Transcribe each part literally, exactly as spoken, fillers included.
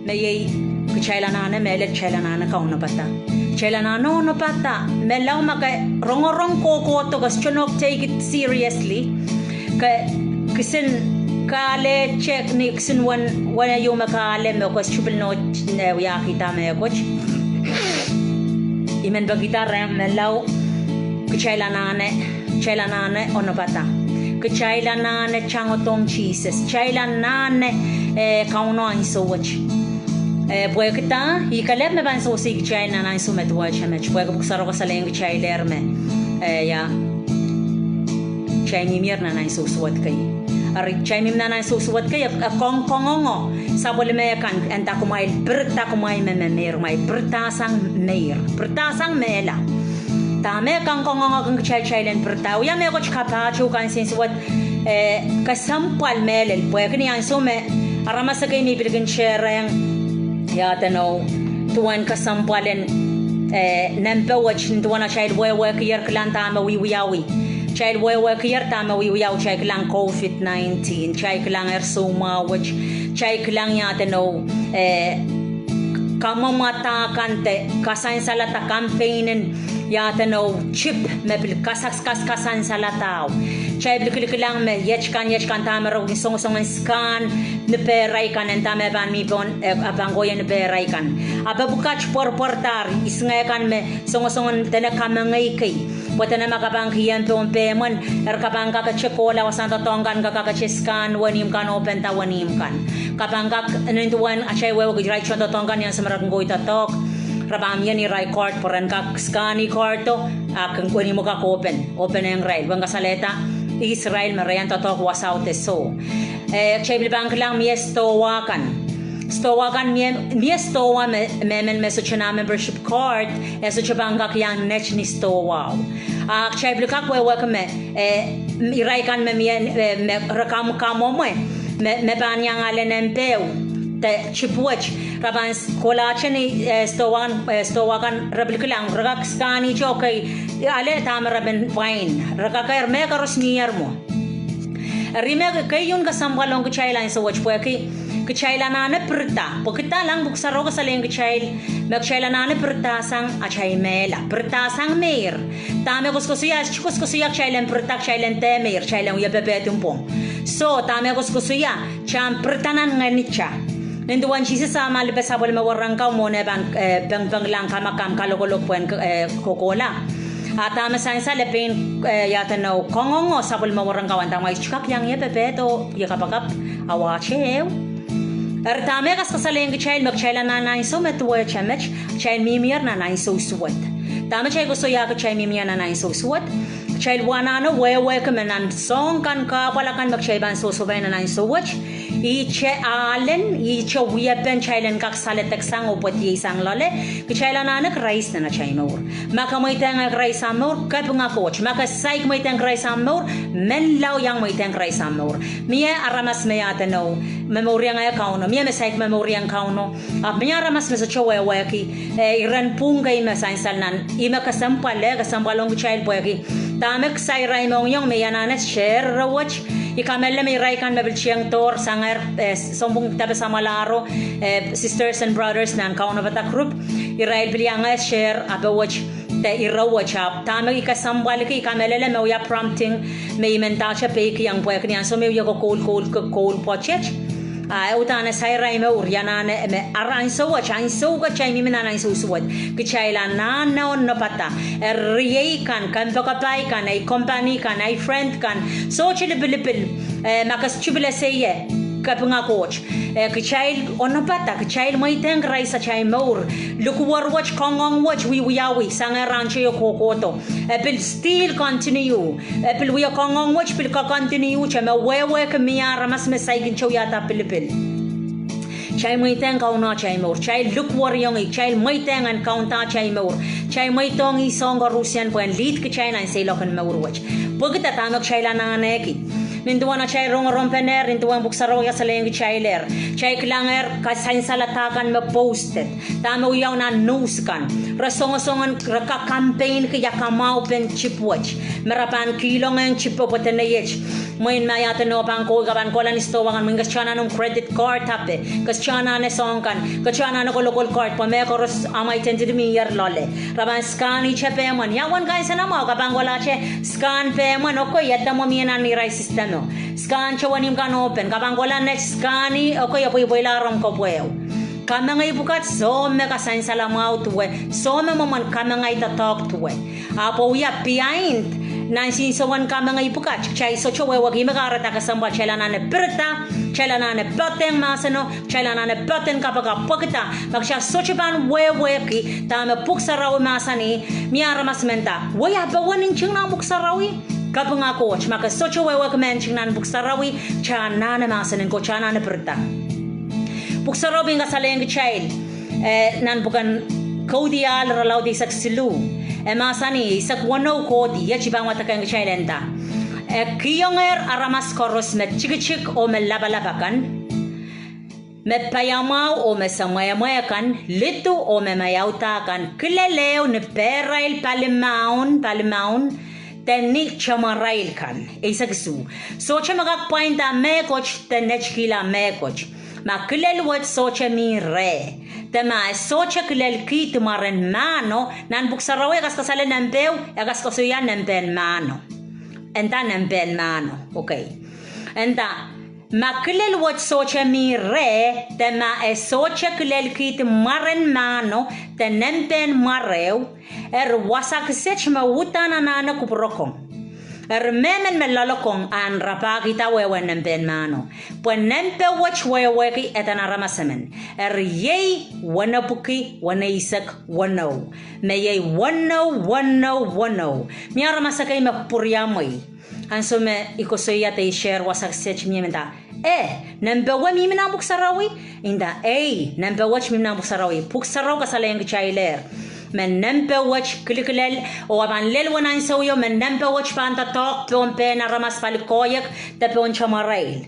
Me iei kitail anahne mehlel, kitail anahne kaunopada. Kitail anahne onopada, me lao ma ke rongorong kohkohdo, ke sohte nohk take it seriously. Ke kisin kahlehte ni kisin wen, wen ehu me kahleh me ke sohte pil nohk, eh, wiahkihda mehkot. I men pekihda rehmw me lao kitail anahne, kitail anahne onopada. Kitail anahne tangodohng Sises. Kitail anahne, eh, Kauno ansou wet. Eh, pwehki dah, ih kelehpw me pahn sewese kitail nan ansou me duwehte met. Pwehki Pwuhk Sarawio kasalehiong kitailehr me, eh, ia, kitail mihmier nan ansou suwed kei. Eri kitail mihmi nan ansou suwed kei, e, e kong, kongoange sapwellime kan en dah kumwail pirida kumwail me, me, meir, kumwail pirida sang meir, pirida sang mehla. Dahme kang kongoange kin kitail, kitail en pirida? Wia mehkot kapahtou kansensuwed, eh, kesempwal mehlel, pwehki ni ansou me aramas ekei me pil kin sharehiong, ia edeno, duwen kesempwal en, eh, nempe wet, duwen atail wehwehkier kilang dahme wiewiawi. Kitail wehwehkier dahme wiewiawi, kitail kilang COVID nineteen, kitail kilang ehr soumwahu wet, kitail kilang ia edeno, eh, kamwomwada kan de kasansalada, campaign en ia edeno, chip me pil kasaks, kas, kasansalada. Kitail pil kilikilang me iet kan, iet kan dahme re songosong en scan ni pehrail kan, en dahme pahn mi pohn, eh, pahn kohieng ni pehrail kan. Ahpw e pwukat pwerpwerdahr, isingeh kan me songosong en dene kamengei kei. Pwe dene ma ke pahn kihong pohn pehmwen, eri ke pahn kakete kohla wasahn doadoahk kan, ke kakete scan wenihmw kan oh penda wenihmw kan. Ke pahn kak, nin duwen atail wehwehki irail tohn doadoahk kan, ni ansou me re kin koi doadoahk, re pahn mie irail card pwe ren kak scan card o, a kin wenihmwo kak open, open ong irail, pwehn kasalehda ihs irail me re iang doadoahk wasao de soh. Eh, kitail pil pahn kilang mie sidohwa kan. Sidohwa kan mie, mie sidohwa me, mehmen me sohte nah membership card, e sohte pahn kak iang net ni sidohwa o. A kitail pil kak wehwehki me, eh, irail kan me mie, eh, me re kam, kamwomwe, me, me pahn iang ale nempe de chip wet, re pahn s-, kohlahte ni, eh, sidohwa, eh, sidohwa kan re pil kilang, re kak scan ito kei, ale dahme re pahn pwain, re kakehr me koaros mier mwo. Eri me keieu kesempwal ong kitail ansou wet pwehki kitail anahne pirida. Pwehki dah, lang Pwuhk Sarawio kasalehiong kitail me kitail anahne pirida sang atail mehla, pirida sang meir. Dahme koasokoasoia, e sohte koasokoasoia kitail en pirida, kitail en dehr meir, kitail en wie pepehdimpwong. Soh, dahme koasokoasoia, kitail en pirida nan ngehnitail. Nin duwen Sises ah malipe sapwellime wahnpoaron kan, mwohn e pahn, eh, pengpeng kilang kamakam kalokolok pwehn, eh, kohkohla. A dahme sansal e pein, eh, ia edeno, kongoange sapwellime wahnpoaron kan, dahme e sohte kak iang ie pepehdo, ie kapakap, awahte ehu. Eri dahme kaskasalehiong kitail me kitail anahne ansou me duwehte met, kitail mihmier nan ansou suwed. Dahme kitail koasoia kitail mihmier nan ansou suwed? Kitail anahne wehwehki me nan soahng kan, kahpwal akan me kitail pahn sohsohpai nan ansou wet, ihte alen, ihte wiepen kitail en kak saledeksang oh pwediesang loale, kitail anahne Krais nan atail mour. Ma ke mweidehng Krais ahmw mour, kapinga Koht. Ma ke saik mweidehng Krais ahmw mour, menlau iang mweidehng Krais ahmw mour. Mie aramas me ia edeno, momourieng Kauno. Mie me saik momourieng Kauno. Ahpw mie aramas me sohte wehwehki, eh, iren pwung kei me sansal nan, ih me kesempwal, eh, kesempwal ong kitail pwehki dahme kisai irail mohngiong me I anahne share ire wet, I kamehlele me irail kan me pil tieng doar sangehr, eh, sounpwong depe samwalahro, eh, sisters and brothers nan Kaunopada group, irail pil iang share ape wet de ire wet, ahpw dahme I kesempwalki, I kamehlele me wia prompting me I mendahte peikiong pwehki ni ansou me I wie koul, koul, koul pwoatet, a e uhdahn esai irail mour, I anahne me ara ansou wet, ansou kitail mihmi nan ansou suwed, kitail anahne onopada. Eri ei kan, kompoakepahi kan, ei company kan, ei friend kan, sohte lipilipil, eh, ma ke sohte pil ese ie, kapinga Koht. Eh, kitail onopada, kitail mweidehng Krais atail mour, likwer wet, kongoang wet, wiewiawi, sangehr rahnteio kohkohdo. E pil still continue. E pil wie kongoang wet, pil kak continue te me wehwehki mie aramas me saikinte wiahda pilipil. Kitail mweidehng Kauno atail mour, kitail likwerihong ih, kitail mweidehng en kaunda atail mour, kitail mweidohng ih soahng koarusie pwehn lead kitail nan seiloak en mour wet. Pwehki dah, dahme kitail anahneki? Nin duwen atail rongorongpenehr, nin duwen Pwuhk Sarawio kasalehiong kitailehr, kitail kilangehr kasansalada kan me posted, dahme wiawi nan news kan, re songosong en, re kak campaignki ia kamwahupen chip wet, me re pahn kihlongehng chip pwe dene iet, Mwein ma ia edeno pahn kohwei, ke pahn kohla ni sidohwa kan, mwein ke sohte anahne credit card ape, ke sohte anahne soahng kan, ke sohte anahne kolokol card, pwe mehkoaros, amwail identity mie loale. Re pahn scan ihte pehmwen. Ia uwen kansenamwahu, ke pahn kohlahte scan pehmwen, okei, ia edemwo mie nan irail system o. Scan te wenihmw kan open, ke pahn kohla next scan-i, okei, e pweipweila romw kepweo. Kamengei pwukat soh me kasansalamwahu duwe, soh me mwomwen kamengei doadoahk duwe. Ahpw e wia behind, nan sinsewen kamengei pwukat, kitail sohte wehwehki me kahrehda kesempwal, kitail anahne pirida, kitail anahne poadehng mahseno, kitail anahne poaden kapakap pwehki da, ma kitail sohte pahn wehwehki dahme Pwuhk Sarawi mahsanih, mie aramas me nda, wei, ape wen nting nan Pwuhk Sarawi? Kapinga Koht, ma ke sohte wehwehki me nting nan Pwuhk Sarawi, kitail anahne mahsen en Koht, kitail anahne pirida. Pwuhk Sarawi pein kasalehng kitail, eh, nan pwuken Kaudiahl irelaud eisek siluh, e mahsanih, eisek weneu kohdi, iet I pahn wadekehng kitail e nda, e kihongehr aramas koaros me tikitik oh me lapalap akan, me paiamwahu oh me semwehmwe kan, lidu oh me maiauda kan, kilel ehu ni pehrail palimaun, palimaun, de ni temwarail kan. Eisek isuh, sohte me kak pwainda mehkot de netikihla mehkot. Ma kilel wet sohte mi reh, de ma e sohte kilelkihdi mwaren mahno, nan Pwuhk Sarawi e kasakasale nempeho, e kasakoasoia nempehn mahno. E nda nempehn mahno, okei. E nda, ma kilel wet sohte mi reh, de ma e sohte kilelkihdi mwaren mahno, de nempehn mwarehu, eri wasa kiset me uhdahn anahne kupwurokong. Eri mehmen me loalokong en rapahkihda wehwehn nempehn mahno. Pwe nempe wet wehwehki eden aramas emen. Eri iei wenepwiki weneisek weneu. Me iei weneu, weneu, weneu. Mie aramas ekei me pwuriamwei. Ansou me I koasoia de I share wasa kiset mie me nda, eh, nempe wet mihmi nan Pwuhk Sarawi? I nda, ei, nempe wet mihmi nan Pwuhk Sarawi. Pwuhk Sarawi kasalehng kitailehr me nempe wet kilikilel, oh e pahn lel uwen ansou ieu me nempe wet pahn doadoahk pohn pehn aramas, pali koahiek, de pohn temwarail.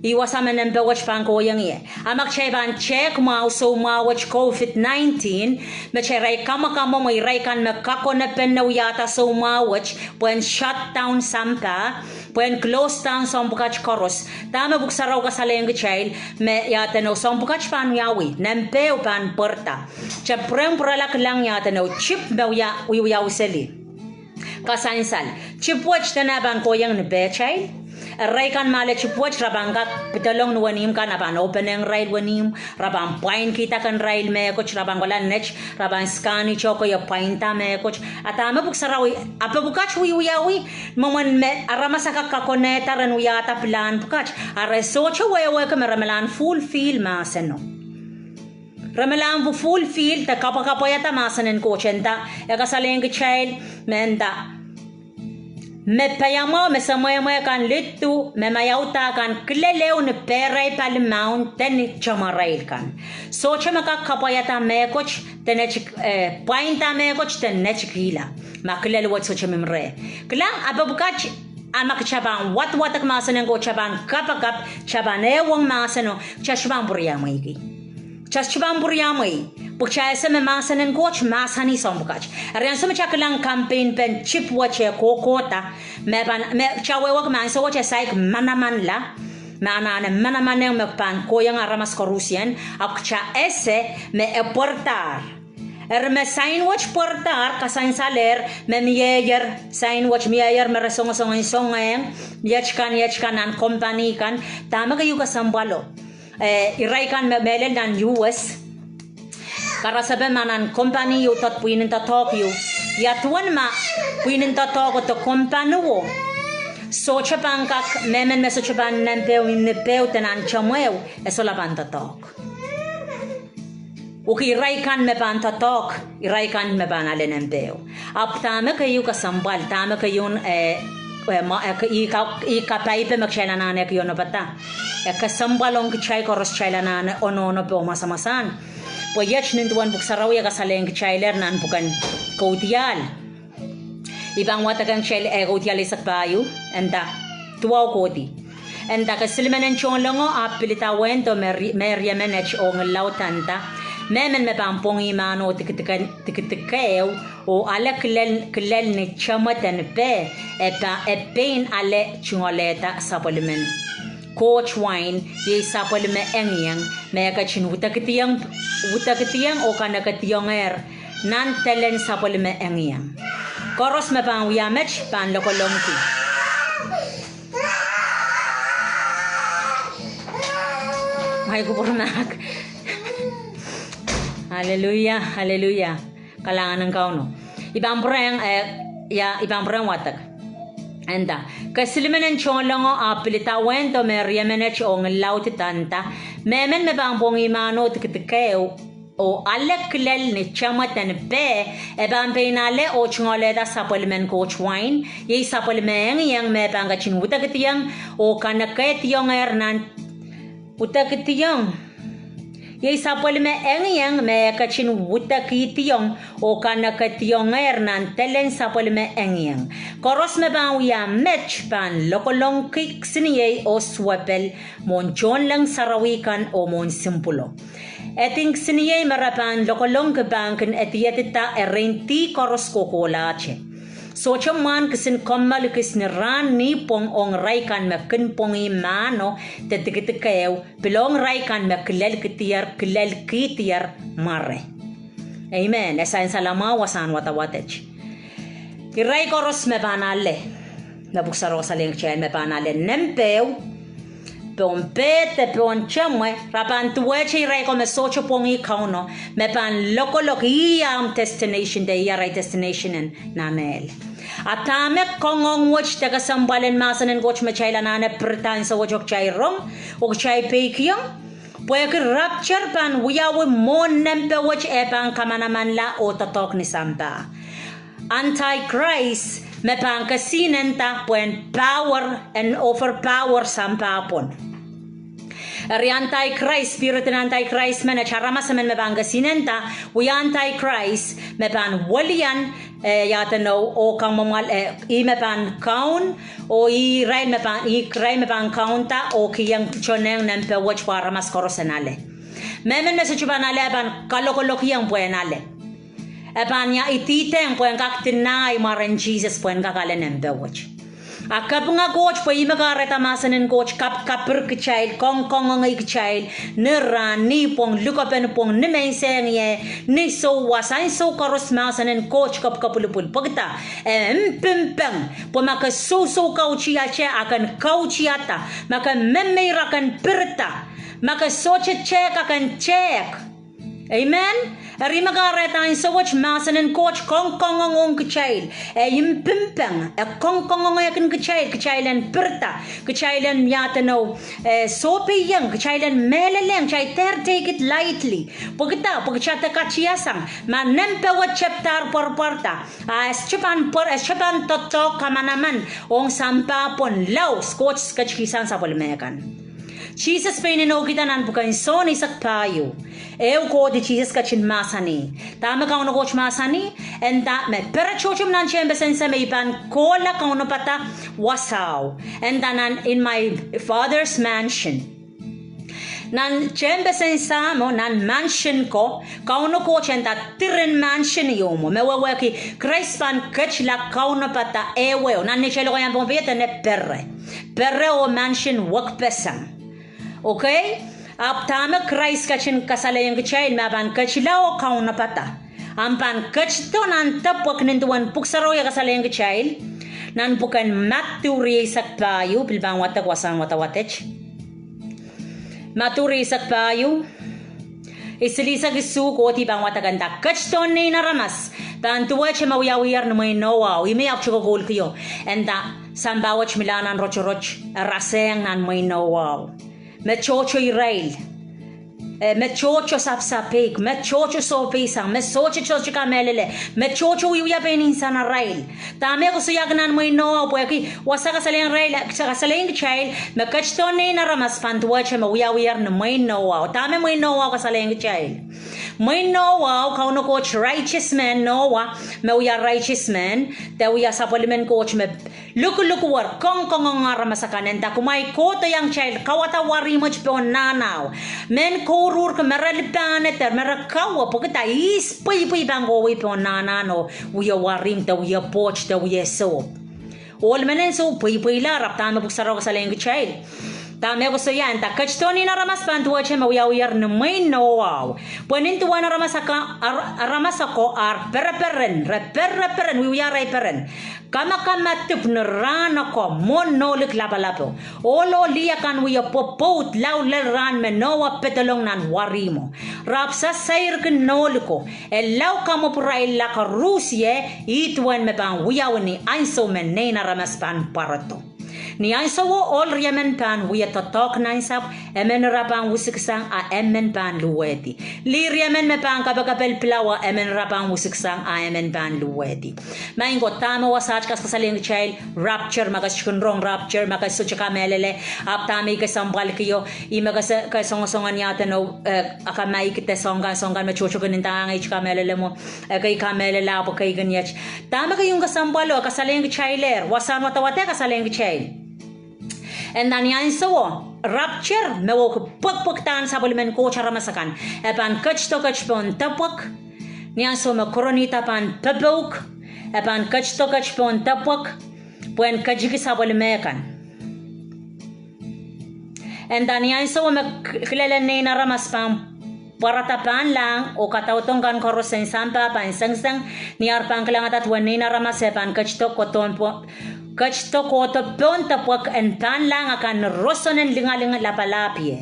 Ih wasa me nempe wet pahn kohieng ie. A ma kitail pahn tehk mwahu, soumwahu wet COVID nineteen, me kitail irail kamwakamwomw, irail kan me kakonepene wiahda soumwahu wet, pwehn shut down sampah, pwehn close down soahng pwukat koaros. Dahme Pwuhk Sarawi kasalehng kitail, me ia edeno soahng pwukat pahn wiawi, nempeho pahn pwarada. Kitail pwurehng pwurala kilang ia edeno chip me wia, wiewiawi seli. Kasansal, chip wet dene pahn kohieng ni pehtail. Irail kan me ale chip wet, re pahn kak pedolong ni wenihmw kan, a pahn openehng irail wenihmw, re pahn pwainkihda ken irail mehkot, re pahn kohla net, re pahn scan-ih, okei, e pwainda mehkot. A dahme Pwuhk Sarawi, ape pwukat wiewiawi, mwomwen me aramas akan kak kakonehda ren wiahda pilahn pwukat, a re sohte wehwehki me re malahn fulfill mahseno. Re malahn pu fulfill de kapwakapwaiada mahsen en Koht. E nda, e kasalehng kitail, me nda, me paiamwahu, me semwehmwe kan, lidu, me maiauda kan, kilel ehu ni pehrail palimaun de ni temwarail kan. Sohte me kak kapwaiada mehkot de netik, eh, pwainda mehkot de netikihla. Ma kilel wet sohte mihmi reh. Kilang, ape pwukat, a ma kitail pahn wadwadek mahsen en Koht, kitail pahn kapakap, kitail pahn ehuong mahseno, kitail sohte pahn pwuriamweiki. Kitail sohte pahn pwuriamwei. Pwe kitail ese me mahsen en Koht mahsanih soahng pwukat. Eri ansou me kitail kilang campaign pen chip wet e kohkohda, me pahn, me kitail wehwehki me ansou wet e saik manamanla, me anahne manamanehng me pahn kohieng aramas koarusie, ahpw kitail ese me e pwaradahr. Eri me sain wet pwaradahr, kasansalehr, me mieier, sain wet mieier me re songosong en songehng, iet kan, iet kan nan kompani kan, dahme keieu kesempwalo. Eh, irail kan me, mehlel nan U S. Karasepe ma nan kompani ieu doad-, pwihn en doadoahk ieu. Ia duwen ma pwihn en doadoahk de kompani o sohte pahn kak, mehmen me sohte pahn nempeho, ni peho de nan temwehu, e solahr pahn doadoahk. Uhki irail kan me pahn doadoahk, irail kan me pahn ale nempeho. Ahpw dahme keieu kesempwal, dahme keieun, eh, eh, ma, eh, ke-, ih ka-, ih kapaipe me kitail anahne kihonopadahr. E kesempwal ong kitail koaros kitail anahne onohnope oh mwasamwasahn. Pwe iet nin duwen Pwuhk Sarawi e kasalehng kitailehr nan pwuken Kaudiahl. I pahn wadekehng kitail, eh, Kaudiahl eisek pahieu, e nda, duwau kohdi. E nda, ke silimen en tohnlengo ahpw pil idawehn do me ri-, me riemen et ong laud, e nda, Mehmen me pahn pwongih mahno dikedik, dikedik ehu oh ale kilel, kilel ni temweden peh, e pa, e pein ale tungoalehda sapwellimen Koht wain, iei sapwellime engieng, me e ketin widekidiong, widekidiong oh kanekediong ehr nan delen sapwellime engieng. Koaros me pahn wia met pahn lokolongki. Mai kupwur mahk. Aleluia, aleluia. Kalahngan en Kauno. I pahn pwurehng, eh, ia, i pahn pwurehng wadek. Nda, ke silimen en tohnlengo ahpw pil idawehn do me riemenet oh ngillaudida, nda, mehmen me pahn pwongih mahno dikedik ehu oh ale kilel ni temweden peh, e pahn pein ale oh tungoalehda sapwellimen Koht wain, iei sapwellime engieng me e pahn ketin widekidiong oh kanekediong ehr nan, widekidiong, iei sapwellime engieng me e ketin widekidiong oh kanekediong ehr nan delen sapwellime engieng. Koaros me pahn wia met pahn lokolongki kisiniei oh suwepel mwohn tohnleng sarawi kan oh mwohn simpwulo. Edin kisiniei me re pahn lokolongki pahn kin ediedida erein dih koaros kohkohlahte. Sohte mwahn kisin kommoal kis ni rahn, nipwong ong irail kan me kin pwongih mahno de dikedik ehu, pil ong irail kan me kilelkidier, kilelkidier mware. Amen. E sansal mwahu wasahn wadawad et. Irail koaros me pahn ale, me Pwuhk Sarawi kasalehiong kitail me pahn ale nempehu, pohn peh de pohn temwe, re pahn duwehte irail ko me sohte pwongih Kauno, me pahn lokolok, ih ahmw destination de ih arail destination en nan ehl. A dahme kangoang wet de kesempwal en mahsen en Koht me kitail anahne pirida ansou wet oh kitail rong, oh kitail peikiong? Pwehki rapture pahn wiawi mwohn nempe wet e pahn kamanamanla oh doadoahk ni sampah. Antichrist me pahn kesihnenda pwehn power and overpower sampah pwon. Eri Antichrist, spirit en Antichrist menet, aramas emen me pahn kesihnenda, wia Antichrist me pahn welian, eh, ia duwen oh kamwomwal, eh, ih me pahn kaun, oh ih irail me pahn, ih irail me pahn kaunda oh kihong tonehng nempe wet pwe aramas koaros en ale. Mehmen me sohte pahn ale, e pahn kalokolokiong pwehn ale. E pahn ia idihdehng pwehn kak deny mwaren Sises pwehn kak ale nempe wet. A kapinga Koht pwe ih me kahrehda mahsen en Koht kapikapir kitail, kongkongongei kitail, ni rahn, nipwong, likopen pwong, ni menseng ie, ni souwas, ansou koaros mahsen en Koht kapwukapwilipwil. Pwekida? E mpimpeng, pwe ma ke sousou kautiahte, a ken kautiada, ma ke memeir, a ken pirida, ma ke sohte tehk, a ken tehk. Amen. Eri me kahrehda ansou wet mahsen en Koht kongkongong ong kitail. E mpimpeng, e kongkongongehkin kitail, kitail en pirida, kitail en ia duwen oh, eh, sohpeiong, kitail en mehlelehng, kitail dehr take it lightly. Pwekida? Pwe kitail de katiasang ma nempe wet tepdahr pwarpwarda. A e sohte pahn pwar, e sohte pahn doadoahk kamanaman ong sampah pwon laus. Koht ketikihsang sapwellime kan. Sises pein inoukihda nan pwuken Sohn eisek pahieu. Ehu kohdi Sises ketin mahsanih. Dahme Kauno Koht mahsanih? E nda me pere tohto nan tehnpesen sahm me I pahn kohla kaunopada wasao. E nda nan in my Father's mansion. Nan tehnpesen sahmo, nan mansion ko, Kauno Koht e nda diren mansion ieu mwo. Me wehwehki Krais pahn ketila kaunopada ehuehu. Nan neitail lokaiahn Pohnpei e dene pere. Pere oh mansion wekpeseng. Okay? Ahpw dahme Krais ketin kasalehiong kitail me e pahn ketila oh kaunopada? Ahmw pahn ketido nan depwek nin duwen Pwuhk Sarawi e kasalehiong kitail. Nan pwuken Madiu rieisek pahieu, pil pahn wadek wasahn wadawad et. Madiu rieisek pahieu, ire silihsek isuh kohdi pahn wadek, e nda, ketidohn Nein Aramas pahn duwehte me wiawiher ni mwehin Nohwao. Ih me I ahpwtiko koulkihdo. E nda, sampah wet mihla nan rotorot, e rasehng nan mwehin Nohwao. Me tohto irail. Eh, me tohto sapsapeik, me tohto sohpeisang, me sohte, sohte kamehlele, me tohto wiewia pein insan arail. Dahme koasoiahki nan mwehin Nohwao? Pwehki wasa kasalehiong irail, kasalehiong kitail me ketidohn Nein Aramas pahn duwehte me wiawiher ni mwehin Nohwao. Dahme mwehin Nohwao kasalehiong kitail? Mwehin Nohwao, Kauno Koht righteous man Nohwa, me wia righteous man, de wia sapwellimen Koht me lukulukwer, kongkongong aramas akan. E nda, kumwail kohdo iang kitail kauwada warihmw wet pohn nahnao. Mehn Uruhr ki me re lipahnehda, me re kawe, pwehki ihs pweipwei pahn kohwei pohn nahnahn oh wie warihmw de wie pwoht de wie sohp? Ohl men ansou pweipweilahro, ahpw dahme Pwuhk Sarawi kasalehiong kitail? Dahme e koasoia? E nda, ketido nein aramas pahn duwehte me wiawiher ni mwehin Nohwao. Pwe nin duwen aramas ako, ar, aramas ako ar pereperen, re pereperen, wiewia arail peren, kamakamadipw ni rahn ako mwohn nohlik lapalapo. Ohl oh lih akan wie pwopwoud lao lel rahn me Nohwa pedolong nan warihmwo. Re ahpw sasairki nohliko, e lao kamwopwurailla koaros, ih duwen me pahn wiawi ni ansou me nein aramas pahn pwarodo. Ni ansowo ohl riemen pahn wie doadoahk nan sahpw, emen ira pahn wisiksang a emen pahn luwehdi. Lih riemen me pahn kapakapel pilawa, emen ira pahn wisiksang a emen pahn luwehdi. Maing ko, dahme wasaht kas kasalehiong kitail? Rapture, ma ke sohte kin rong rapture, ma ke sohte kamehlele, ahpw dahme I kesempwalkio, ih me ke songosong en iahdeno, eh, akamaik de soahng kan, soahng kan me tohto kin ndahng ei kamehlele mwo, eh, kei kamehlele ahpw kei kin iet. Dahme keieu kesempwalo? Kasalehiong kitailehr, wasahn wadawad e kasalehiong kitail. E nda ni ansowo rapture, me wehwehki pwekpwekdahn sapwellimen Koht aramas akan, e pahn ketido ket pohn depwek. Ni ansou me koronihda pahn popouk, e pahn ketido ket pohn depwek pwehn ketiki sapwellime kan. E nda ni ansowo me k-, kilelen nein aramas pahn pwarada pahnlahng oh kadaudok kan koaros en sampah pahn sengiseng, ni ar pahn kilangada duwen nein aramas e pahn ketido kohdo pwo-, ketido kohdo pohn depwek en pahnlahng akan ni roson en lingaling lapalahpie.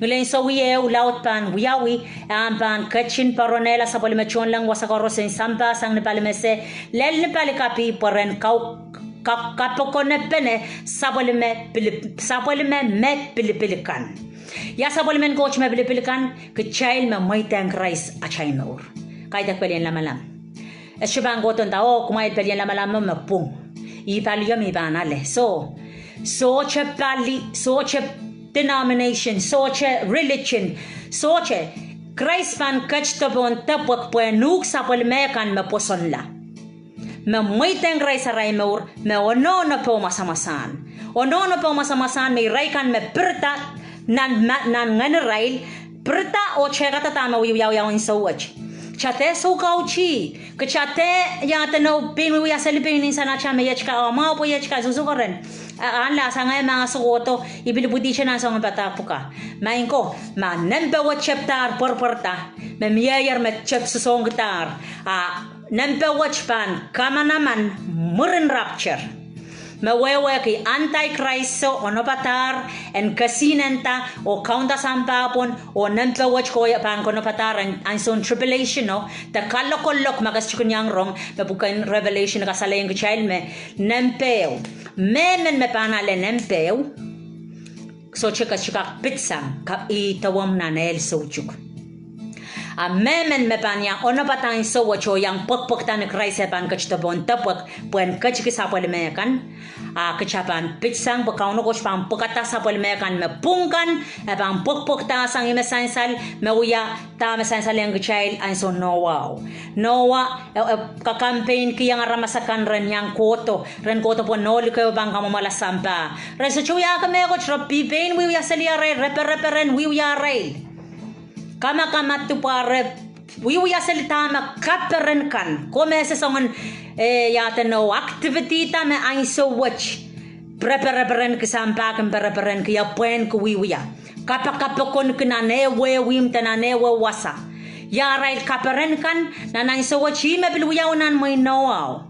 Ngilen sowi ehu laud pahn wiawi, e ahpw pahn ketin poaronehla sapwellime tohnleng wasa koaros en sampah sang ni pali mese, lel ni pali kapih pwe ren kau-, ka-, kapokonepene sapwellime pilip-, sapwellime me pilipil kan. Ia sapwellimen Koht me pilipil kan? Kitail me mweidehng Krais atail mour. Kaidehk pelien lamalam. E sohte pahn kohdo nda, oh, kumwail pelien lamalam me pwung. Ih paliomw, I pahn ale. Soh, sohte pali, sohte denomination, sohte religion, sohte. Krais pahn ketido pohn depwek pwehn uhk sapwellime kan me pwosonla, me mweidehng Krais arail mour, me onohno poh mwasamwasahn. Onohno poh mwasamwasahn me irail kan me pirida nan ma-, nan ngenirail, pirida oh tehkada dahme wiewiawi ansou wet. Kitail dehr soukautih, kitail dehr iahdeno pein wiewia seli pein insenata me iet ka, oh mwahu pwe iet ka, sohsohkeren. A, ahnla sang e mahso kohdo, I pil ipwidihte nan soangen padahk pwukat. Maing ko, ma nempe wet tepdahr pwerpwerda, me mieier me tep sohsohngkidahr, a nempe wet pahn kamanaman mwurin rapture, me wehwehki antikraisto onopadahr en kesihnenda oh kaunda sampah pwon, oh nempe wet ko pahn konopadahr en ansoun tribulation o de kalokolok, ma ke sohte kin iang rong, me pwuken Revelation kasalehiong kitail me nempeo, mehmen me pahn ale nempeo, sohte kak pitsang, ka-, idawehn nan ehl soutuk. A mehmen me pahn iang onopada ansou wet oh iang pwekpwekda ni Krais e pahn ketido pohn depwek pwehn ketiki sapwellime kan, a kitail pahn pitsang pwe Kauno Koht pahn pwekada sapwellime kan me pwung kan, e pahn pwekpwekdahsang ih me sansal, me wia dahme sansalehng kitail ansoun Nohwao. Nohwa, e, e kakampeinkihong aramas akan ren iang kohdo, ren kohdo pwe nohliko pahn kamwomwala sampah. Re sohte wiahki mehkot, re pil pein wiewia seli arail, re pereperen wiewia arail. Kamakamadipw, re wiewia seli dahme kaperen kan. Komw ese soangen, eh, iahdeno activity da me ansou wet pereperenki sampah kin pereperenki, e pwehn ki wiewia. Kapakapokonki nan ehuehu imw de nan ehuehu wasa. Ia arail kaperen kan? Nan ansou wet ih me pil wiawi nan mwehin Nohwao.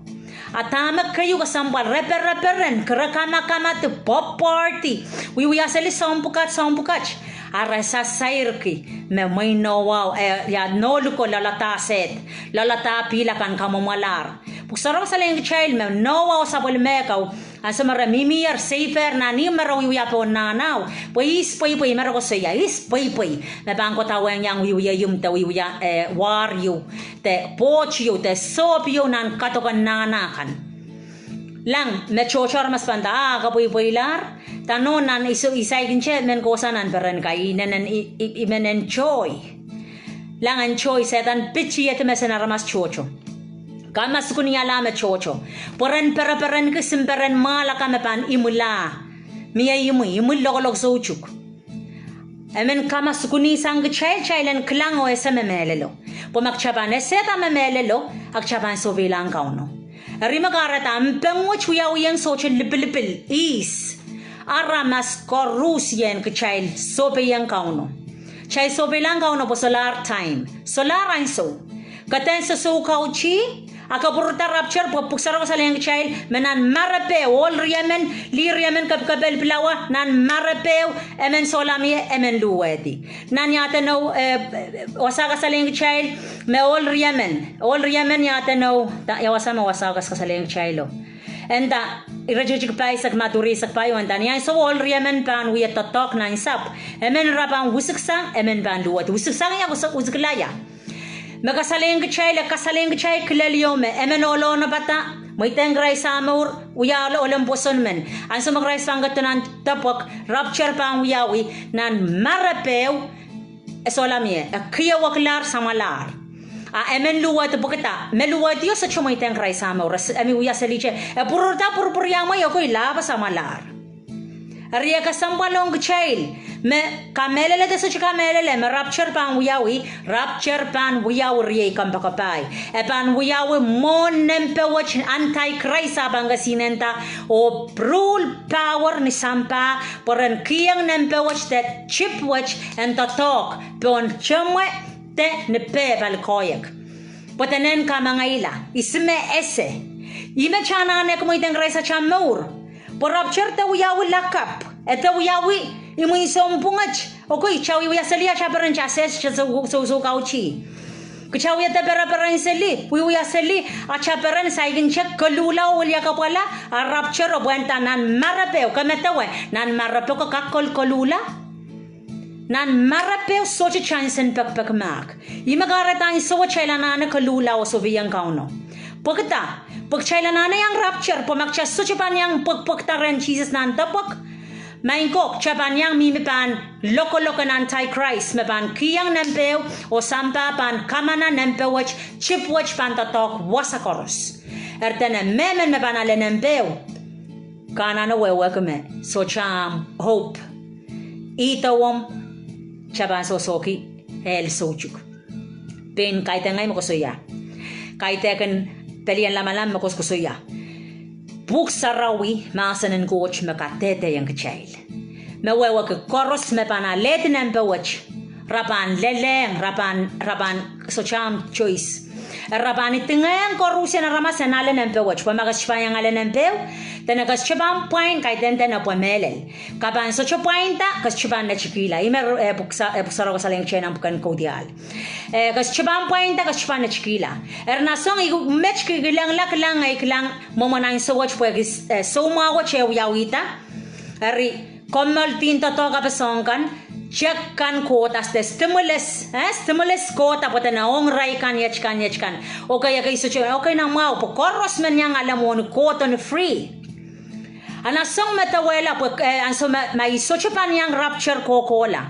A dahme keieu kesempwal? Re pereperenki, re kamakamadipw, pop party, wiewia seli soahng pwukat, soahng pwukat. A re sasairki me mwehin Nohwao, eh, ia nohliko loaladahr sehd, loaladahr pihl akan kamwomwalahr. Pwuhk Sarawi kasalehiong kitail me Nohwa oh sapwellime kau, ansou me re mihmier, seipehr nan ihmw me re wiewia pohn nahnao, pwe ihs pweipwei, me re koasoia, ihs pweipwei me pahn kohda wehng iang wiewia ihmw de wiewia, eh, wahr ieu, de pwoht ieu, de sohp ieu nan kadoken nahna kan? Lang me tohto aramas pahn nda, ah, kapweipweilahr. Da nohn nan iso, I saikinte men kohsang nan peren ka, I inenen, I, I, I men enjoy. Lang enjoy, Sehdan pitih iet me sen aramas tohto. Ka ma sukuniala me tohto. Pwe ren pereperenki simperen mwahl akan me pahn imwila. Mie imwi, imwi lokolok soutuk. Emen kamasukunsang kitail, kitail en kilang oh ese me mehlelo. Pwe ma kitail pahn esehda me mehlelo, a kitail pahn sohpeilahng Kauno. Eri me kahrehda mpeng wet wiawiong sohte lipilipil, ihs, aramas koaros ien kitail sohpeiong Kauno. Kitail sohpeilahng Kauno pwe solahr time, solahr ansou. Keden sosoukauti, a kapwurda rapture pwe pwuhk sarawio kasalehiong kitail me nan marepehu, ohl riemen, lih riemen kepikepel pilawa, nan marepehu, emen sohla mie, emen luhwehdi. Nan iadenou, eh, wasa kasalehiong kitail, me ohl riemen, ohl riemen iadenou, da, ia wasa me wasa kas kasalehiong kitailo. Enda, iretikitik pahisek, Madiu ire pahieu, enda, ni ansou ohl riemen pahn wie doadoahk nan sahpw, emen ira pahn wisiksang, emen pahn luhwehdi. Wisiksang ia, wis-, wisikla ia. Me kasalehiong kitail, e kasalehiong kitail kilel ieu me, emen ohlo nopada, mweidehng Krais ah mour, wia ohl, ohl en pwoson men. Ansou me Krais pahn ketido nan depwek, rapture pahn wiawi, nan marepehu, e sohla mie, e keieu wekilahr samwalahr. A emen luhwehdi pwehkida, me luhwehdio sohte mweidehng Krais ah mour, e mih wia selihte, e pwurda pwurpwuriamwei oh kei lahpo samwalahr. Eri e kesempwal ong kitail, me kamehlele de sohte kamehlele, me rapture pahn wiawi, rapture pahn wiawi riei kompoakepahi. E pahn wiawi mwohn nempe wet antichrist ah pahn kesihnenda, oh rule power ni sampah, pwe ren kihong nempe wet de chip wet en doadoahk, pohn temwe de ni peh pali koahiek. Pwe de nen kamangaila, ihs me ese. Ih me kitail anahne mweidehng Krais atail mour. Pwe rapture de wiawi lakapw, e de wiawi imwin sounpwunget. Okay, kitail wiewia seli atail peren, kitail sehse, kitail sou, sou, soukauti. Kitail wia de pereperen seli, wiewia seli, atail peren saikinte koluhla oh weliakapwala, a rapture o pwehn nda nan marepehu, ke medewe, nan marepehu ke kak kol-, koluhla. Nan marepehu sohte tansen pekipek mahk. Ih me kahrehda ansou wet kitail anahne koluhla oh sohpeiong Kauno. Pwehkida, pwe kitail anahne iang rapture, pwe ma kitail sohte pahn iang pwekpwekda rehn Sises nan depwek, maing ko, kitail pahn iang mihmi pahn lokolok en antichrist, me pahn kihong nempehu, oh sampah pahn kamana nempe wet, chip wet pahn doadoahk wasa koaros. Eri dene mehmen me pahn ale nempehu, ke anahne wehwehki me sohte ahmw hope. Ihte omw, kitail pahn sohsohki ehl soutuk. Pein kaidehn ngehi me koasoia. Kaidehkin pelien lamalam me koasokoasoia. Pwuhk Sarawi, mahsen en Koht me kadehdehiong kitail, me wehwehki koaros me pahn alehdi nempe wet, re pahn lelehng, re pahn, re pahn sohte ahmw choice. Re pahn idingehng koaruhsien aramas en ale nempe wet, pwe ma ke sohte pahn iang ale nempehu, dene ke sohte pahn pwain, kaidehn dene pwe mehlel. Ke pahn sohte pwainda, ke sohte pahn netikihla. Ih me, eh, pwuhk sa-, eh, pwuhk sarawio kasalehiong kitail nan pwuken Kaudiahl. Eh, ke sohte pahn pwainda, ke sohte pahn netikihla. Eri nan soang, ih met kilangla, kilang, eh, kilang, mwomwen ansou wet pwehki, eh, soumwahu wet e wiawihda. Eri, kommoal dihn doadoahk kape soahng kan, check kan kohda, de stimulus, eh, stimulus kohda pwe dene ong irail kan, iet kan, iet kan. Okay, ekei sohte, okay, nan mwahu, pwe koaros men iang ale mwohni kohdo ni free. A nan soang medewehla pwe, eh, ansou me, ma I sohte pahn iang rapture kohkohla,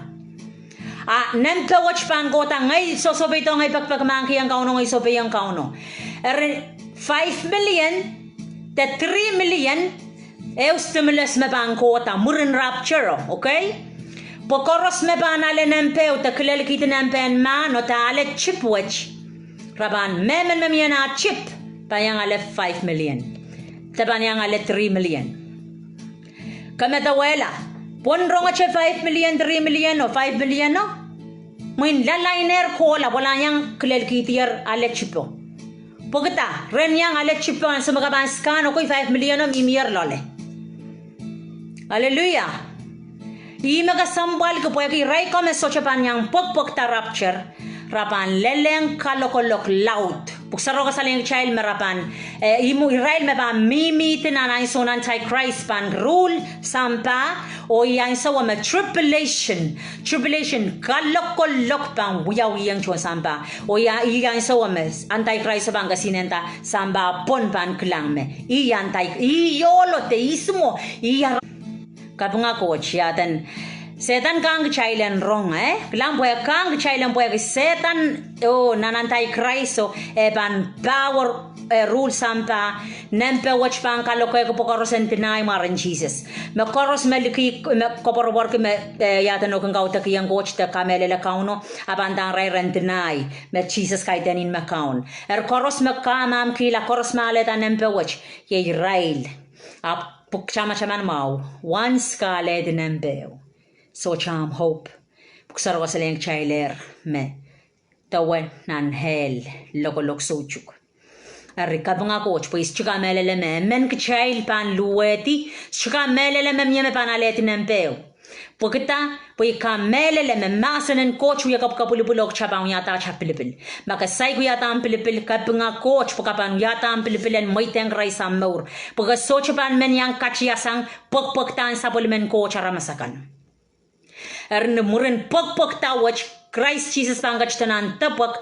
a nempe wet pahn kohda, ngehi sohsohpeido, ngehi pekipek mahkihong Kauno, ngehi sohpeiong Kauno. Eri five million, de three million, ehu stimulus me pahn kohda mwurin rapture, okay? Pwe koaros me pahn ale nempehu de kilelkihdi nempehn mahno de ale chip wet, re pahn, mehmen me mie nah chip, pahn iang ale five million. De pahn iang ale three million. Ke medewehla, pwon rongete five million, three million oh five million o. Mwein lalainer kohla, pwe laiang kilelkihdier ale chipo. Pwehkida, ren iang ale chipo, ansou me ke pahn scan, okay, five million o mihmier loale. Aleluia. Ih me kesempwalki pwehki irail ko me sohte pahn iang pwekpwekda rapture, re pahn lelehng kalokolok laud. Pwuhk Sarawi kasalehiong kitail me re pahn, eh, ihmw irail me pahn mihmihdi nan ansou nan antichrist pahn rule sampah, oh ih ansou me tribulation, tribulation, kalokolok pahn wiawihong tohn sampah. Oh ih ansou me antichrist pahn kesihnenda sampah pwon pahn kilang me ih anti-, ih ohlo de ih sumwo, ih ara- Kapinga Koht, iaden Sehdan kahng kitail en rong, eh? Kilang pwe kahng kitail en pwehki Sehdan, oh, nan antichrist, oh, e pahn power, eh, rule sampah, nempe wet pahn kalokehki pwe koaros en deny mwaren Sises. Me koaros me liki, me koapworopworki me, eh, ia edeno, kin kaudokiong Koht de kamehlele Kauno, a pahn ndahng irail en deny me Sises kaidehn me Kaun. Eri koaros me kamamkihla, koaros me alehda nempe wet, iei irail. Ahpw pwuhk tamataman mwahu, once ke alehdi nempeo, sohte ahmw hope. Pwuhk Sarawio kasalehiong kitailehr me dewe nan hell, lokolok soutuk. Eri kapinga Koht pwe I sohte kamehlele me emen kitail pahn luwehdi, sohte kamehlele me mie me pahn alehdi nempeo. Pwehki dah? Pwe I kamehlele me mahsen en Koht wie kapwukapwilipwil oh kitail pahn wiahda atail pilipil. Ma ke saik wiahda ahmw pilipil, kapinga Koht pwe ke pahn wiahda ahmw pilipil en mweidehng Krais ahmw mour. Pwe ke sohte pahn men iang katiasang pwekpwekdahn sapwellimen Koht aramas akan. Eri ni mwurin pwekpwekda wet, Krais Sises pahn ketido nan depwek,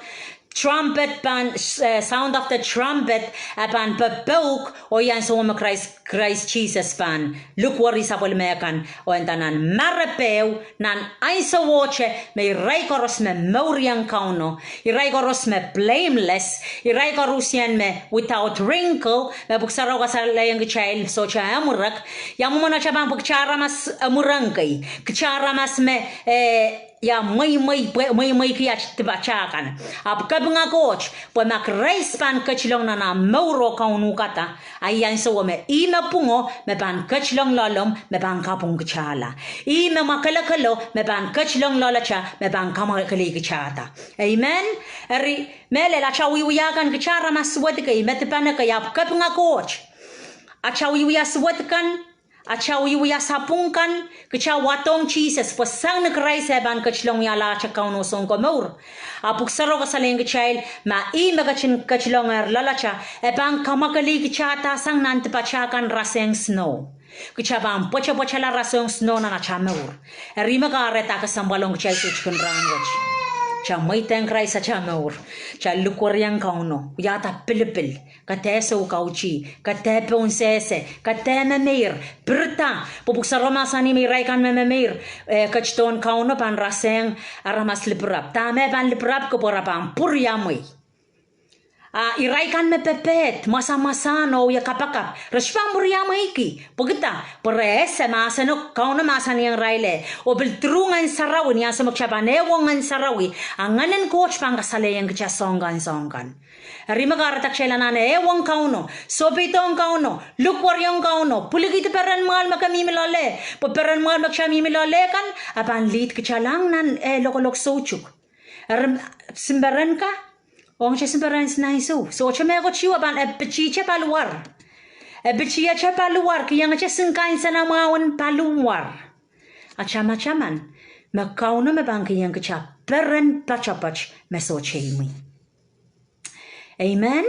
trumpet pahn, eh, sound of the trumpet, e pahn popouk, oh iei ansou me Krais, Krais Sises pahn likwerih sapwellime kan, oh e nda nan marepehu, nan ansowohte, me irail koaros me mourieng Kauno, irail koaros me blameless, irail koarusie me without wrinkle, me Pwuhk Sarawio kasalehiong kitail sohte amwurek, ia mwomwen atail pahn pwe kitail aramas amwurek kei, kitail aramas me, eh, ia mweimwei, pwe, mweimweiki atail dipatail kan. Ahpw kapinga Koht, pwe ma Krais pahn ketilong nan ahmw mour oh kaunopkihda, a iei ansou me ih me pwungo, me pahn ketilong loalomw, me pahn kapwungkitala. Ih me mwakelekelo, me pahn ketilong loalatail, me pahn kamwakelehkitahda. Amen. Eri, mehlel atail wiewia kan, kitail aramas suwed kei, me dipan kei, ahpw kapinga Koht. Atail wiewia suwed kan, atail wiewia sapwung kan, kitail wadohng Sises, pwe sang ni Krais e pahn ketilong wiahla atail Kaun oh Sounkomour. A Pwuhk Sarawio kasalehiong kitail, ma ih me ketin ketilongehr loalatail, e pahn kamwakelehkitahda sang nan dipatail kan rasehng snow. Kitail pahn pwetepwetala rasehng snow nan atail mour. Eri me kahrehda kesempwal ong kitail soutik en rahnwet. Kitail mweidehng Krais atail mour. Kitail likweriong Kauno, wiahda pilipil. Ke dehr soukautih, ke dehr pohnsehse, ke dehr memeir, pirida, pwe Pwuhk Sarawio mahsanih me irail kan me memeir, eh, ketidohn Kauno pahn rasehng aramas lipirap. Dahme pahn lipirapki? Pwe re pahn pwuriamwei. A irail kan me pepehd, mwasamwasahn oh wie kapakap, re sohte pahn pwuriamweiki. Pwehki dah? Pwe re ese mahseno, Kauno mahsanihong irail e, oh pil through Ngehn Sarawi, ni ansou me kitail pahn ehuong Ngehn Sarawi, a Ngehn en Koht pahn kasalehiong kitail soahng kan soahng kan. Eri me kahrehda kitail anahne ehuong Kauno, sohpeidohng Kauno, likweriong Kauno, pwilikihdi peren mwahl me ke mihmi loale, pwe peren mwahl me kitail mihmi loale kan, a pahn lead kitail lahng nan, eh, lokolok soutuk. Eri, sounperen ka, ong kitail sounperen sinansou, sohte mehkot ieu, a pahn, e pitihte paliwar. E pitihte paliwar, kihongete sinkan senamwahun paliwar. A tamataman, me Kauno me pahn kihong kitail peren poatopoat me sohte imwi. Amen.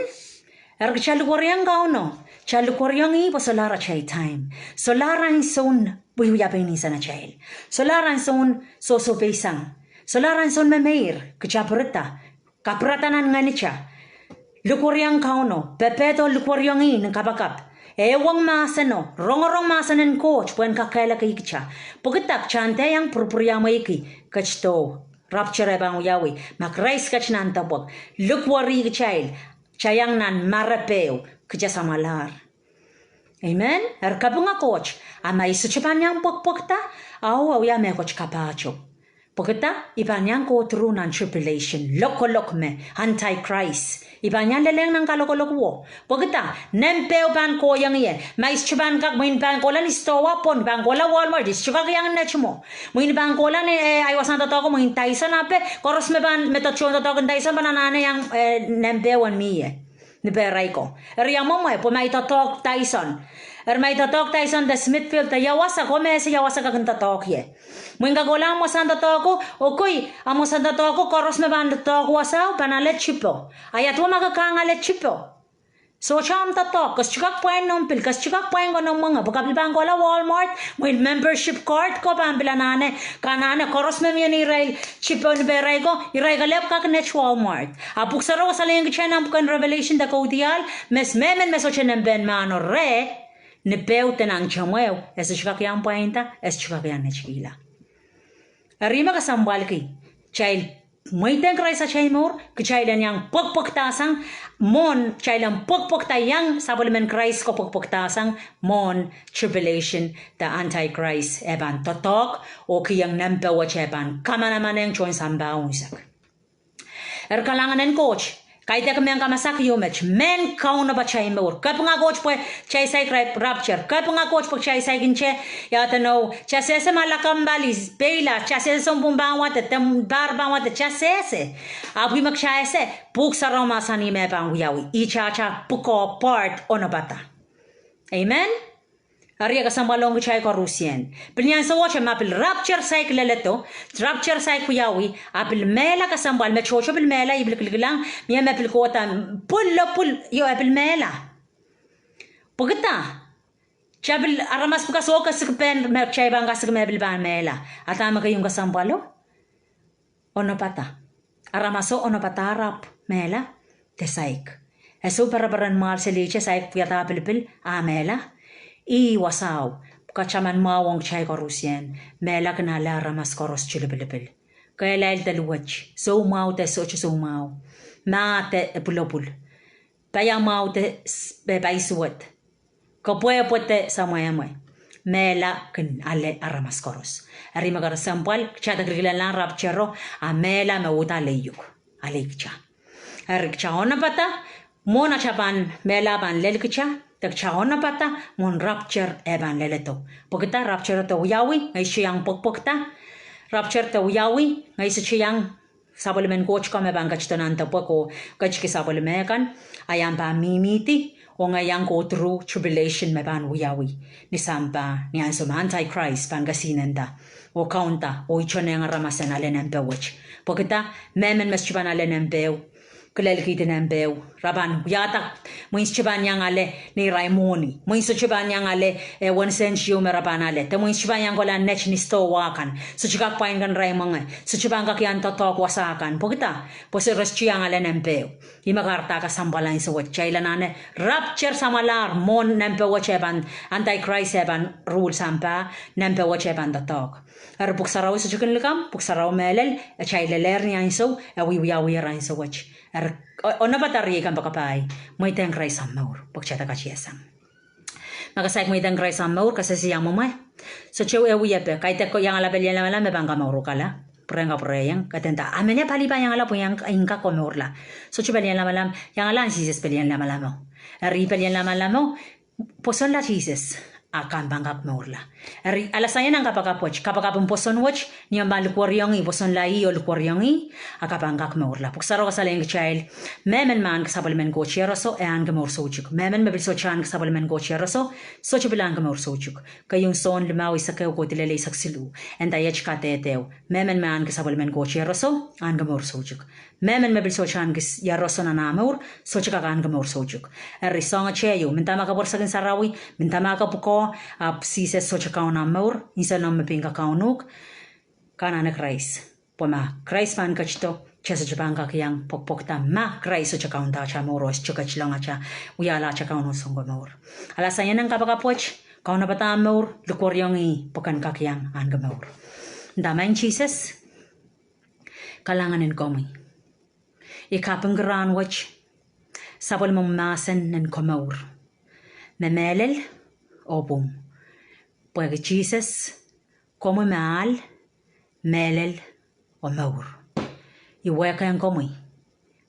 Eri kitail likweriong Kauno, kitail likweriong ih pwe solahr atail time. Solahr ansoun wiewia pein insenatail. Solahr ansoun sohsohpeisang. Solahr ansoun memeir, kitail pirida, kapirada nan ngehnitail. Likweriong Kauno, pepehdo likweriong ih ni kapakap. Ehuong mahseno, rongorong mahsen en Koht, pwehn kakehlakahkitail. Pwehki dah? Kitail dehr iang pwurpwuriamweiki, ketido, rapture e pahn wiawi, ma Krais ketin nan depwek, likwerih kitail, kitail iang nan marepehu, kitail samwalahr. Amen. Eri kapinga Koht, a ma I sohte pahn iang pwekpwekda, a e wia mehkot kapahtou. Pwehki dah? I pahn iang go through nan tribulation, lokolok me, antichrist. I pahn iang lelehng nan kalokolok wo. Pwehki dah? Nempeho pahn kohiong ie. Ma I sohte pahn kak, mwein pahn kohla ni sidohwa pwon, pahn kohla Walmart, I sohte kak iang net mwo. Mwein pahn kohla ni, eh, ahi wasahn doadoahko, mwein Dyson, a pwe koaros me pahn, me tohn doadoahk en Dyson pahn anahne iang, eh, nempeho en mie ni pehrail ko. Eri ia mwomwe, pwe ma I doadoahk Dyson. Eri ma I doadoahk Dyson de Smithfield de ia wasa ko, me ese ia wasa ke kin doadoahk ie. Mwein ke kohla ahmw wasahn doadoahko, okei, ahmw wasahn doadoahko, koaros me pahn doadoahk wasao pahn ale tipo. A ia duwe ma ke kahng ale tipo? Sohte ahmw doadoahk, ke sohte kak pwain noumw pil, ke sohte kak pwain konomw mwenge, pwe ke pil pahn kohla Walmart, mwein membership card ko pahn pil anahne, ke anahne koaros me mie ni irail tipo ni pehrail ko, irail kelehpw kak net Walmart. A Pwuhk Sarawio kasalehiong kitail nan pwuken Revelation de kaudiahl, me, mehmen me sohte nempehn mahno reh, ni pehu de nan temweo, e sohte kak iang pwainda, e sohte kak iang netikihla. Eri me kesempwalki, kitail mweidehng Krais atail mour, kitail en iang pwekpwekdahsang, mwohn kitail en pwekpwekda iang sapwellimen Krais ko pwekpwekdahsang, mwohn tribulation de Antichrist e pahn doadoahk, oh kihong nempe wet e pahn kamanamanehng tohn sampah unsek. Eri kalahngan en Koht, kaidehk mehn kamasak ieu met, mehn kaunopada atail mour. Kapinga Koht pwe kitail saik rap-, rapture. Kapinga Koht pwe kitail saik nte, ia edeno, tasehse ma lakapw pali, peila, tasehse sounpwong pahn wade, de pahr pahn wade, tasehse. Ahpw ih me kitail ese, Pwuhk Sarawi mahsanih me pahn wiawi. Ih atail pwukoa part onopada. Amen? Eri e kesempwal ong kitail koarusie. Pil ni ansou wet ma pil rapture saik leledo, rapture saik wiawi, a pil mehla kesempwal, me tohto pil mehla, I pil kilikilang, mie me pil kohda, pwulopwul, io e pil mehla. Pwekida, kitail pil aramas pwuka soh kesik pehn, me kitail pahn kasik me pil pahn mehla. A dahme keieu kesempwalo? Onopada. Aramaso onopada ahpw mehla, de saik. E sou pereperen mwahl selihte saik wiahda pilipil, a mehla. Ih wasao, kataman mwahu ong kitail koarusie, mehla kin ale aramas koaros lipilipil. Kehlail de luwet, soumwahu de sohte soumwahu. Mah de pwulopwul. Paiamwahu de s-, paisuwed. Kepwehpwe de samwehmwe. Mehla kin ale aramas koaros. Eri me kesempwal, kitail de kilikilanglahng rapture o, a mehla me uhd ale iuk. Ale kitail. Eri kitail onopada, mwohn atail pahn mehla pahn lel kitail, de kitail onopada, mwohn rapture e pahn leledo. Pwekida rapture de wiawi, ngehi sohte iang pwekpwekda. Rapture de wiawi, ngehi sohte iang sapwellimen Koht ko me pahn ketido nan depwek oh ketiki sapwellime kan, a I ahpw pahn mihmihdi, oh ngehi iang go through tribulation me pahn wiawi ni sampah, ni ansou me Antichrist pahn kesihnenda, oh kaunda, oh itonehng aramas en ale nempe wet. Pwekida, mehmen me sohte pahn ale nempeo, kilelkihdi nempeo, re pahn wiahda, mwein sohte pahn iang ale neirail mwohni, mwein sohte pahn iang ale, eh, wen sent ieu me re pahn ale, de mwein sohte pahn iang kohla net ni sidohwa kan, sohte kak pwain kan irail mwenge, sohte pahn kak iang doadoahk wasa kan. Pwekida, pwe sohte re sohte iang ale nempeo. Ih me kahrehda kesempwal ansou wet, kitail anahne rapture samwalahr mwohn nempe wet e pahn, Antichrist e pahn rule sampah, nempe wet e pahn doadoahk. Eri Pwuhk Sarawi sohte kin likamw, Pwuhk Sarawi mehlel, e kitail lelehr ni ansou, e wiwiawier ansou wet. Eri, o-, onopada riei kompoakepahi, mweidehng Krais omw mour, pwe kitail de katiasang. Ma ke saik mweidehng Krais omw mour, ke sehse ia mwomwe. Sohte ehu wiepe, kaidehk iangala pelien lamalam me pahn komourukala. Pwurehng kapwurehiong, ke nda, a mehnia pali pahn iangala pwe I en kak komourla. Sohte pelien lamalam, iangala en Sises pelien lamalamo. Eri pelien lamalamo, pwosonla Sises, a ke pahn kak mourla. Eri alasang ie nan kapakap wet, kapakap en pwoson wet, ni omw pahn likwerihong ih, pwosonla ih oh likwerihong ih, a ke pahn kak mourla. Pwuhk Sarawi kasalehiong kitail, mehmen me ahneki sapwellimen Koht ieroso, e ahneki mour soutuk. Mehmen me pil sohte ahneki sapwellimen Koht ieroso, sohte pil ahneki mour soutuk. Keieun Sohn limau eisek ehu kohdi lel eisek siluh, e nda iet kadehde: mehmen me ahneki sapwellimen Koht ieroso, ahneki mour soutuk. Mehmen me pil sohte ahneki s-, ieroso nan ah mour, sohte kak ahneki mour soutuk. Eri soahng ehu, mendahte ma ke pwerisek en sarawi, mendahte ma ke pwukoa, ahpw Sises sohte kaun ahmw mour, nsenamw me pein kak kaun uhk, ke anahne Krais. Pwe ma Krais pahn ketido, kitail sohte pahn kak iang pwekpwekda ma Krais sohte kaunda atail mour oh sohte ketilong atail wiahla atail Kaun oh Sounkomour. Alasang ie nan kapakap wet, kaunopada omw mour, likwerihong ih pwe ken kak iang ahneki mour. Nda, Maing Sises, kalahngan en komwi. I kapingki rahn wet sapwellimomwi mahsen nan komour, me mehlel oh pwung. Pwehki Sises, komwi me ahl, mehlel oh mour. I wehkohng komwi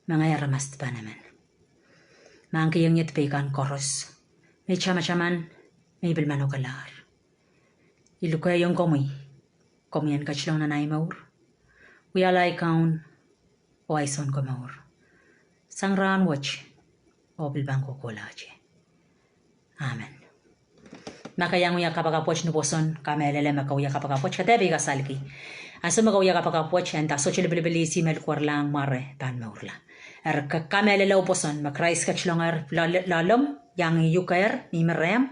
me ngehi aramas dipan emen me ahneki iengied peikan koaros, me I tamataman, me I pil manokelahr. I lukehiong komwi, komwi en ketilong nan ahi mour, wiahla ahi Kaun oh ahi Sounkomour, sang rahn wet oh pil pahn kohkohlahte. Amen. Ma ke iang wia kapakap wet ni pwoson, kamehlele me ke wia kapakap wet, ke dehr pil kasalki. Ansou me ke wia kapakap wet, e nda sohte lipilipil ihs me likwerlahng mware pahn mourla. Eri ke kamehlele oh pwoson me Krais ketilongehr loal-, loalomw, iang ih ukehr, mihmi rehmw,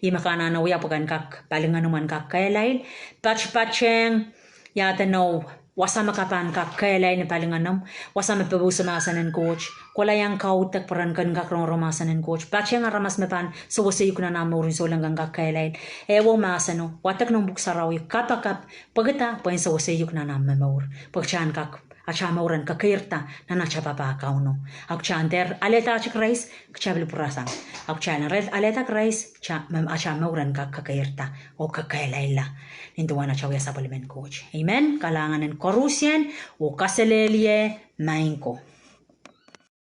ih me ke anahne wia pwe ken kak, palingehnomw en kak kehlail, patpatehng, ia edeno, wasa me ke pahn kak kehlail ni palingehnomw, wasa me pepeuso mahsen en Koht, kohla iang kaudok pwe ren ken kak rongorong mahsen en Koht, patehng aramas me pahn sewesei uhk nan ahmw mour ni souleng ken kak kehlail. Ehuehu mahseno, wadek noumw Pwuhk Sarawi, kapakap, pwehki dah, pwe en sewesei uhk nan ahmw mour, pwe kitail en kak atail mour en kekeirda nan atail papah Kauno. Ahpw kitail en dehr alehdahte Krais, kitail pil pwurasang. Ahpw kitail en dehr alehda Krais, kitail, atail mour en kak kekeirda oh kekehlailla. Nin duwen atail wia sapwellimen Koht. Amen. Kalahngan en koarusie, oh kaselehlie, maing ko.